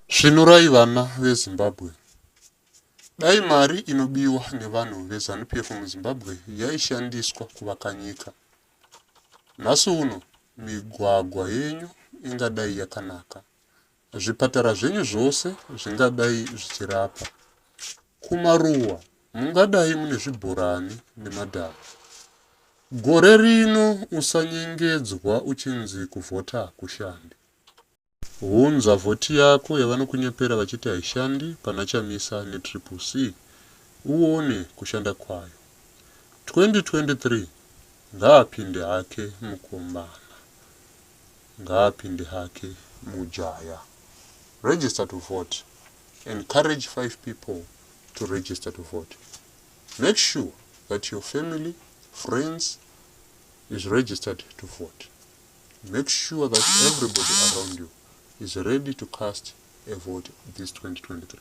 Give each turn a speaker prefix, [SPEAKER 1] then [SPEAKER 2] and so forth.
[SPEAKER 1] Svinurai vana veZimbabwe. Dai mari inobiwa nevanhu veZanu-PF muZimbabwe yaishandiswa kuvaka nyika, nhasi uno migwagwa yenyu ingadai yakanaka, zvipatara zvenyu zvose zvingadai zvichirapa, kumaruwa mungadai mune zvibhorani nemadhamu. Gore rino usanyengedzwa uchinzi kuvhota hakushandi. Hunza vhoti yako yavanokunyepera vachiti haishandi pana Chamisa neTriple C uone kushanda kwayo. 2023 ngaapinde hake mukomana. Ngaapinde hake mujaya. Register to vote. Encourage 5 people to register to vote. Make sure that your family, friends is registered to vote. Make sure that everybody around you is ready to cast a vote this 2023.